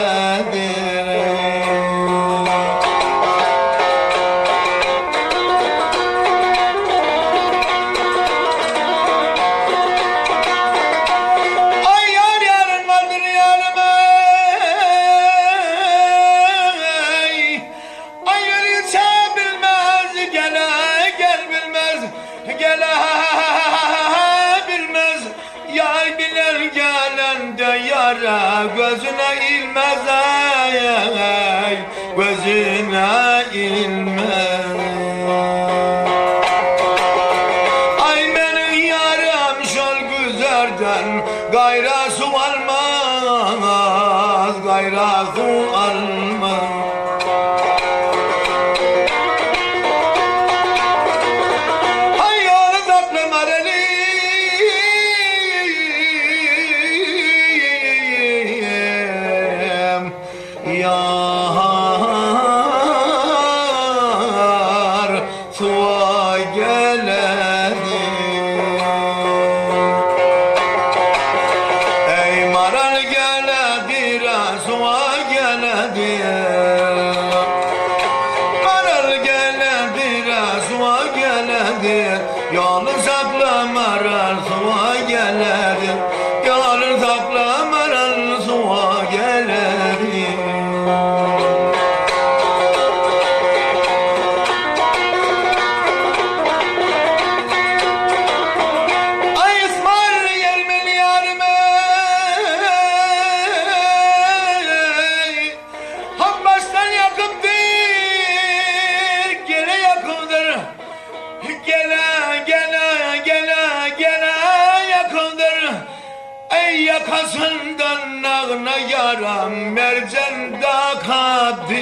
geledir. Aý ýar ýaryn bardyr ýanym eý. Aý ölýçe bilmez gele gel bilmez gele bilmez Ýar bilen gelende ýara gözüne ilmez eý gözüne ilmez. Aý meniň ýarym şol güzerden gaýra suw almaz gaýra suw almaz. Aý ýoly saklamar elim Ýar suwa geledi. Eý maral geledir-ä suwa geledi. Maral geledir-ä suwa geledi. Ýolun sakla maral suwa geledi. Ýolun sakla maral suwa geledi. Aý ysmar ýelmeli ýarym eý. Hak başdan ýakypdyr, gele ýakyndyr. Gele, gele, gele, gele ýakyndyr. Eý ýakasyndan nagna ýaram merjen dakadyr.